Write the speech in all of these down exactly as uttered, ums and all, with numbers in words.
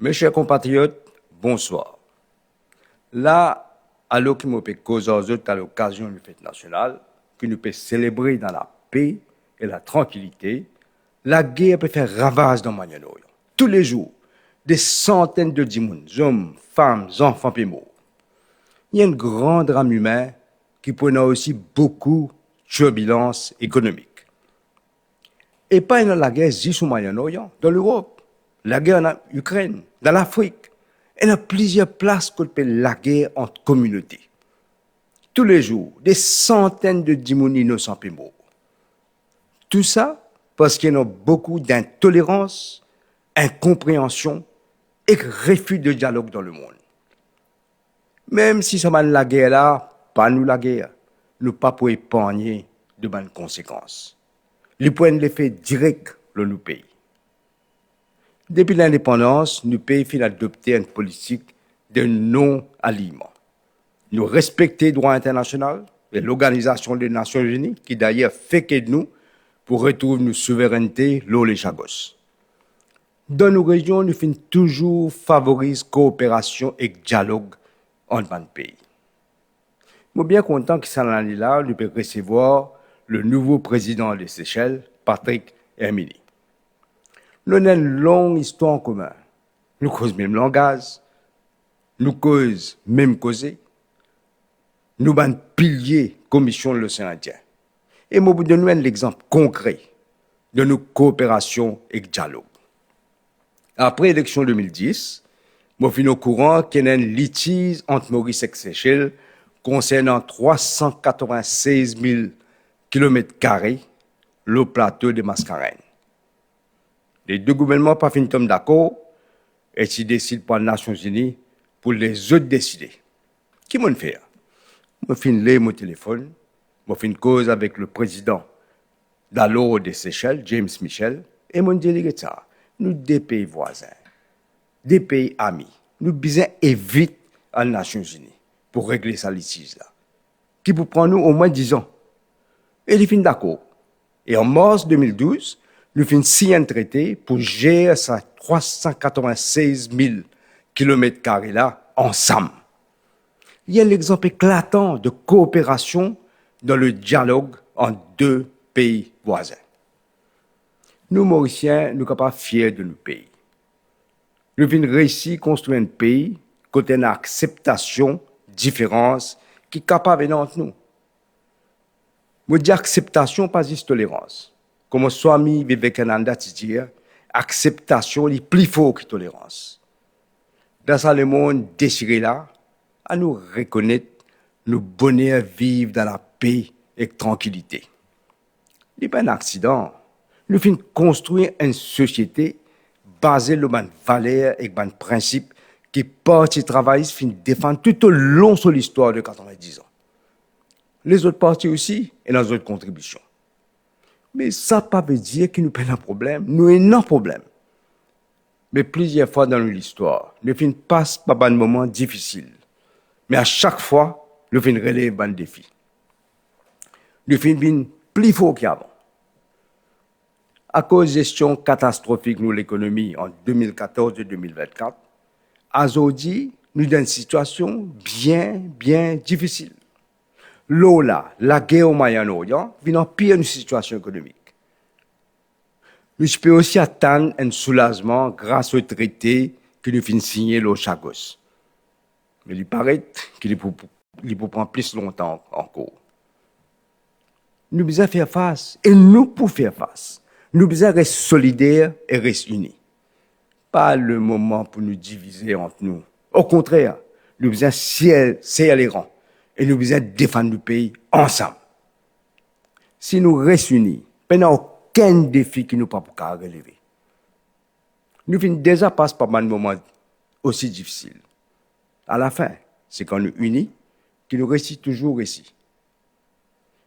Mes chers compatriotes, bonsoir. La, alor ki mo pe koz ar zot a lokazion enn fet nasional, ki nou pe selebre dan lape e latrankilite, lager pe fer ravaz dan Moyen-Orient. Toulezour, de santenn de dimoun, zom, fam, zanfan pe mor. Li enn gran dram imin ki pou ena osi boukou tirbilans ekonomik. E pa ena lager zis o Moyen-Orient, dan Lerop. Lager an Ikrenn, dan Lafrik. Ena plizier plas kot pe lager ant kominote. Toulezour, de santenn de dimoun inosan pe mor. Tousa parski ena boukou dintolerans, inkonpreansion ek refi de dialog dan lemond. Mem si sa bann lager la pa nou lager, nou pa pou epargne de bann konsekans. Li pou enn lefe direk lor nou pei. Depi lindepandans, nou pei finn adopte enn politik de non-aliyman. Nou respekte drwa internasional e Lorganizasion de Nasion Ini, ki dayer fek ed nou pou retrouv nou souverennte lor Lezagos. Dan nou rezion, nou finn touzour favoriz kooperasion ek dialog ant bann pei. Mo bien kontan ki sa lane la, nou pe resevwar le nouvo prezidan de Sesel, Patrick Herminie. Nou ena enn long istwar an komin. Nou koz mem langaz, nou koz mem koze, nou bann pilie Komisyon Losean Indien. E mo pou donn nou enn lexanp konkre de nou kooperasion ek dialog. Apre eleksion de mil dis, mo finn okouran ki ena enn litiz ant Moris ek Sesel konsernan trwa san katrovin-sez mil kilomet kare lor plato de Maskarenn. Lede gouvernman pa finn tom dakor e ti desid par Nasion Ini pou lezot deside. Ki mo'nn fer? Mo finn lev mo telefonn, mo finn koz avek le prezidan dalor de Sesel, James Michel, e mo'nn dir li, "Get sa, nou de pei vwazin, de pei ami, nou bizin evit al Nasion Ini pou regle sa litiz la, ki pou pran nou omwin diz an." E li finn dakor. E an mars de mil douz, nou finn sign enn trete pou zer sa trwa san katrovin-sez mil kilomet kare la ansam. Li enn lexanp eklatan de kooperasion dan le dialog ant de pei vwazin. Nou Morisien, nou kapav fier de nou pei. Nou finn reisi konstrir enn pei kot ena akseptasion diferans ki kapav ena ant nou. Mo dir akseptasion, pa zis tolerans. Kouma Swami Vivekananda ti dir, akseptasion li pli for ki tolerans. Dan sa lemond desire la, anou rekonet nou boner viv dan lape ek trankilite. Li pa enn aksidan. Nou finn konstrir enn sosiete baze lor bann valer ek bann prinsip ki Parti Travayis finn defann toutolong so listwar de katrovin-diz an. Lezot parti osi ena zot kontribision. Me sa pa ve dir ki nou pena problem. Nou ena problem. Me plizier fwa dan nou listwar, nou finn pas par bann moman difisil. Me a sak fwa, nou finn relev bann defi. Nou finn vinn pli for ki avan. Akoz zestion katastrofik nou lekonomi ant de mil katorz e de mil vintkat, azordi nou dan enn sitiasion bien, bien difisil. Lor la, lager o Moyen-Orient vinn anpir nou sitiasion ekonomik. Nou ti pe osi atann enn soulazman gras o trete ki nou finn signe lor Chagos. Me li paret ki li pou, li pou pran plis lontan ankor. Nou bizin fer fas, e nou pou fer fas. Nou bizin res solider e res ini. Pa lemoman pou nou divize ant nou. Okontrer, nou bizin ser, ser leran e nou bizin defann nou pei ansam. Si nou res ini, pena okenn defi ki nou pa pou kapav releve. Nou finn deza pas par bann moman osi difisil. Alafin, se kan nou ini ki nou resi, touzour resi.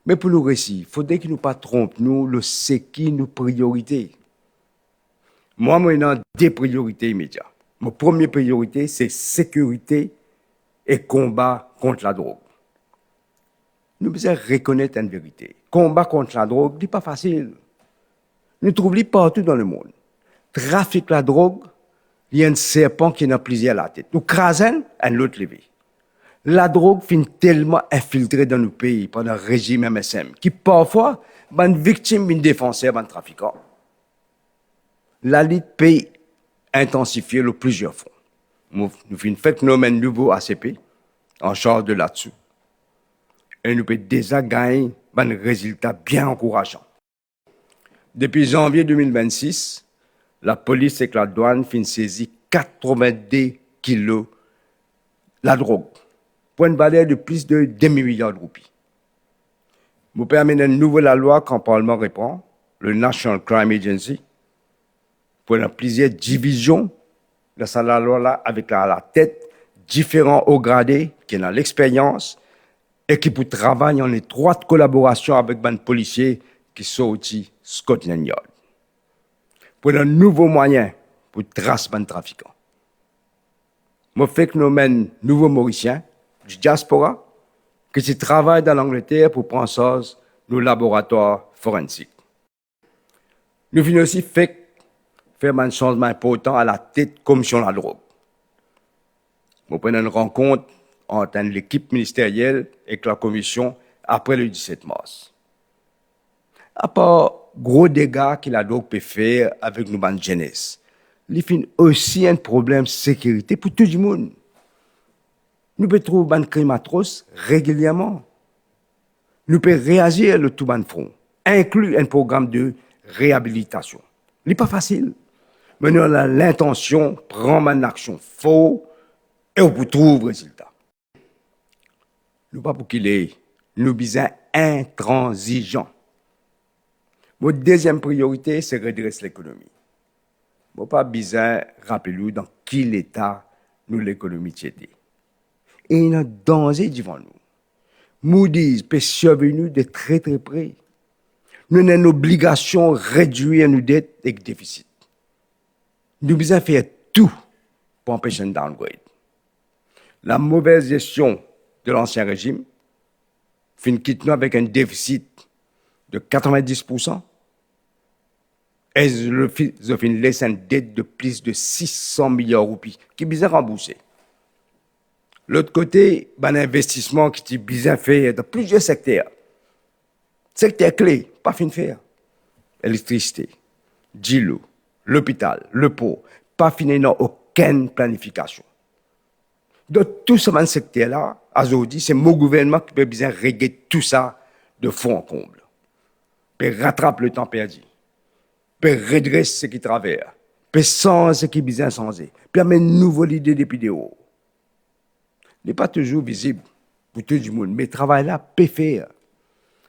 Me pou nou resi, fode ki nou pa tronp nou lor seki nou priorite. Mwa, mo ena de priorite imedia. Mo premie priorite, se sekirite e konba kont ladrog. Nou bizin rekonet enn verite. Konba kont ladrog, li pa fasil. Nou trouv li partou dan lemond. Trafik ladrog, Li enn serpan ki ena plizier latet. Nou kraz enn, enn lot leve. Ladrog finn telman infiltre dan nou pei pandan rezim M S M ki parfwa bann viktim vinn defanser bann trafikan. Lalit pe intansifie lor plizier fron. Nou, nou finn fek nom enn nouvo A C P ansarz de ladsi. E nou pe deza gagn bann rezilta bien ankourasan. Depi zanvie de mil vennsis, lapolis ek ladwann finn sezi katrevin-de kilo ladrog, pou enn valer de plis de demi-miliar roupi. Mo pe amenn enn nouvo lalwa kan Parlman repran, le National Crime Agency, pou ena plizier divizion dan sa lalwa la, avek la, latet diferan o grade ki ena lexperyans e ki pou travay an etrwat kolaborasion avek bann polisie ki sorti Scotland Yard, pou ena nouvo mwayin pou tras bann trafikan. Mo fek nom enn nouvo Morisien di diaspora ki ti travay dan Langleter pou pran sarz nou laboratwar forensik. Nou finn osi fek fer bann sanzman inportan alatet Komisyon Ladrog. Mo pe ena enn rankont ant enn lekip ministeryel ek lakomision apre le diset mars. Apar gro dega ki ladrog pe fer avek nou bann zenes, li finn osi enn problem sekirite pou tou dimoun. Nou pe trouv bann krim atros regilierman. Nou pe reazir lor tou bann fron, inkli enn program de reabilitasion. Li pa fasil, me nou ena lintansion pran bann aksion for e ou pou trouv rezilta. Nou pa pou kile, nou bizin intranzizan. Mo deziem priorite, se redres lekonomi. Mo pa bizin rapel ou dan ki leta nou lekonomi ti ete. E ena danze divan nou. Moody's pe sirvey nou de tre, tre pre. Nou ena enn obligasion redwir nou det ek defisit. Nou bizin fer tou pou anpes enn downgrade. Lamove zestion de lansien rezim finn kit nou avek enn defisit de katrevin-dis poursan, e zot fi-, zot finn les enn det de plis de sis san miliar roupi ki bizin ranbourse. Lot kote, bann investisman ki ti bizin fer dan plizier sekter, sekter kle, pa finn fer. Elektrisite, dilo, lopital, lepor, pa finn ena okenn planifikasion. Dan tou sa bann sekter la, azordi, se mo gouvernman ki pe bizin reget tou sa de fon an konb. Pe ratrap letan perdi. Pe redres seki traver. Pe sanz seki bizin sanze. Pe amenn nouvo lide depi deor. Li pa touzour vizib pou tou dimoun, me travay la pe fer.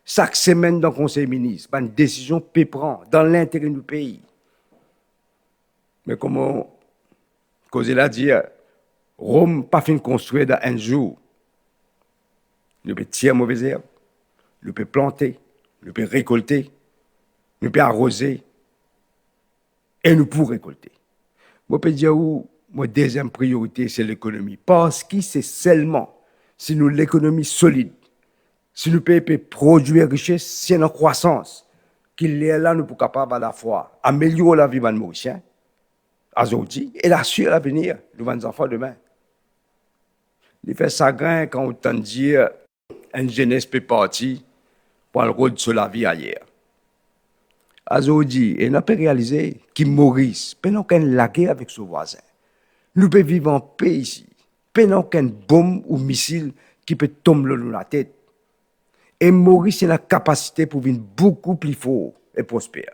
Sak semenn dan Konsey Minis, bann desizion pe pran dan lintere nou pei. Me kouma koze la dir, Rom pa finn konstrir dan enn zour. Nou pe tir move zerb, nou pe plante, nou pe rekolte, nou pe aroze, e nou pou rekolte. Mo pe dir ou, mo deziem priorite se lekonomi, parski se selman si nou lekonomi solid, si nou pei pe prodwir rises, si ena krwasans, ki lerla nou pou kapav alafwa amelior lavi bann Morisien azordi e asir lavenir nou bann zanfan demin. Li fer sagrin kan ou tann dir enn zenes pe parti pou al rod so lavi ayer. Azordi, ena pe realize ki Moris pena okenn lager avek so vwazin. Nou pe viv anpe isi. Pena okenn bonm ou misil ki pe tom lor nou latet. E Moris ena kapasite pou vinn boukou pli for e prosper.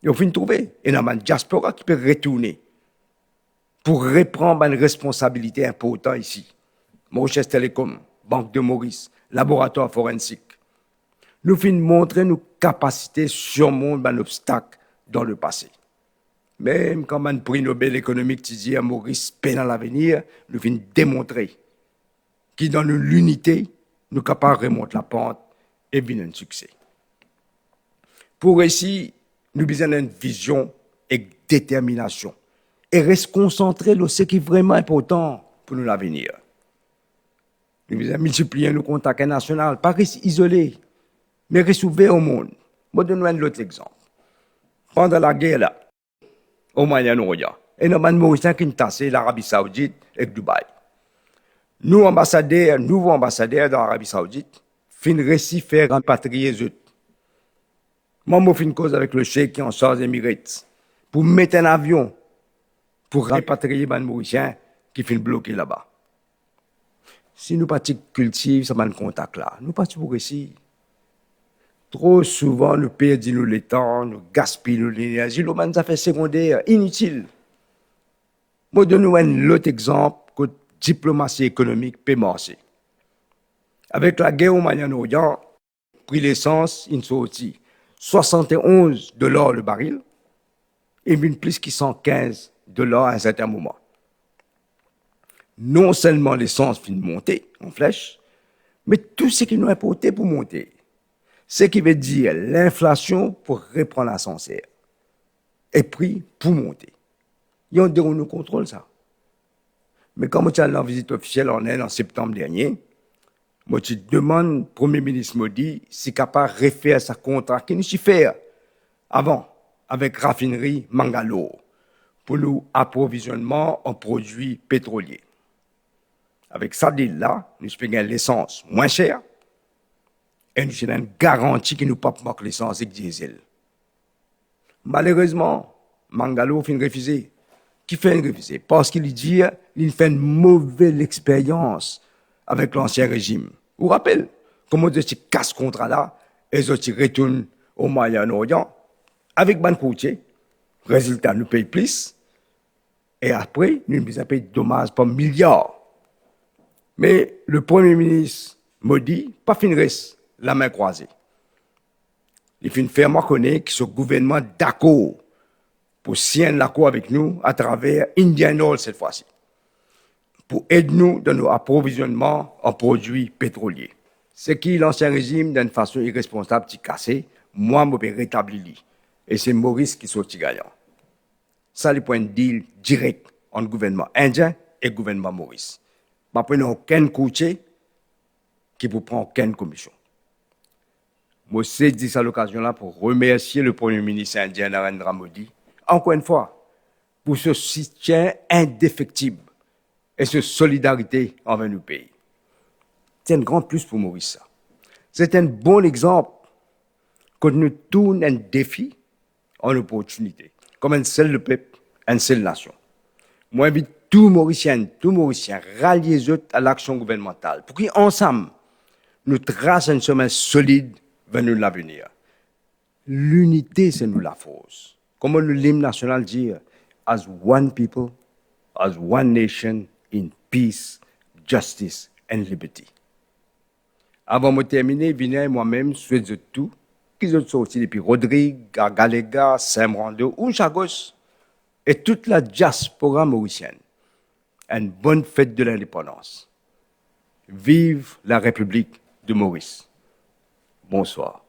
E ou finn trouve, ena bann diaspora ki pe retourne pou repran bann responsabilite inportan isi. Mauritius Telecom, Bank de Maurice, laboratwar forensik. Nou finn montre nou kapasite sirmont bann obstak dan lepase. Mem kan bann pri Nobel ekonomik ti dir Moris pena lavenir, nou finn demontre ki dan nou linite, nou kapav remont lapant e vinn enn sikse. Pou reysi, nou bizin enn vizion ek determinasion e res konsantre lor seki vreman inportan pou nou lavenir. Nou bizin miltipliye nou kontak internasional, pa res izole, me res ouver o mond. Mo donn ou enn lot lexanp. Pandan lager la, o Mwayen Oryan, Ena bann Morisien ki tase Larabi Saoudit ek Dubai. Nou anbasader, nouvo anbasader dan Larabi Saoudit, finn resi fer repatriye zot. Mwa, mo finn koz avek le sheik ki ansarz Emirates pou met enn avion pou repatriye bann Morisien ki finn bloke laba. Si nou pa ti kiltiv sa bann kontak la, nou pa ti pou resi. Tro souvan, nou perdi nou letan, nou gaspiy nou lenerzi lor bann zafer segonder, initil. Mo donn nou enn lot exanp kot diplomasi ekonomik pe marse. Avek lager o Moyen-Orient, pri lesans inn sorti swasant-e-onz dolar le baril, e vinn plis ki san kinz dolar a enn sertin moman. Non selman lesans finn monte an fles, me tou seki nou inporte pou monte. Seki ve dir linflasion pou repran lasanser e pri pou monte. Li an deor nou kontrol sa. Me kan mo ti al dan vizit ofisiel an Inn an septanm dernie, mo ti demann Premie Minis Modi si kapav refer sa kontra ki nou ti fer avan avek rafineri Mangalore pou nou aprovizionman an prodwi petrolie. Avek sa dil la, nou ti pe gagn lesans mwin ser e nou ti ena enn garanti ki nou pa pou mank lesans ek diesel. Malerezman, Mangalore finn refize. Kifer li refize? Parski li dir li fer enn move lexperyans avek lansien rezim. Ou rapel kouma zot ti kas kontra la e zot ti retourn o Moyen-Orient avek bann kourtie. Rezilta, nou pey plis e apre nou bizin pey domaz par miliar. Me le Premie Minis Modi pa finn res lame krwaze. Li finn fer mwa kone ki so gouvernman dakor pou sign enn lakor avek nou atraver Indian Oil set fwa si, pou ed nou dan nou aprovizionman an prodwi petrolie. Seki lansien rezim, dan enn fason iresponsab, ti kase, mwa mo pe retabli li, e se Moris ki sorti gagnan. Sa li pou enn dil direk ant gouvernman indien ek gouvernman Moris. Pa pou ena okenn kourtie ki pou pran okenn komision. Mo sezi sa lokazion la pou remersie le Premie Minis indien Narendra Modi, ankor enn fwa, pou so soutien indefektib e so solidarite anver nou pei. Se enn gran plis pou Moris sa. Se enn bon lexanp kot nou tourn enn defi an oportinite, kom enn sel lepep, enn sel nasion. Mo invit tou Morisien, tou Morisien, ralie zot a laksion gouvernmantal, pou ki ansam nou tras enn semin solid ver nou lavenir. Linite se nou lafors. Kouma nou lim nasional dir, "As one people, as one nation, in peace, justice and liberty." Avan mo termine, Vinay e mwa mem swet zot tou, ki zot sorti depi Rodrig, Garagalga, Saint-Brando ou Chagos, e tout ladiaspora morisienn, enn bonn fet de lindepandans. Viv la Repiblik de Moris. Bonswar.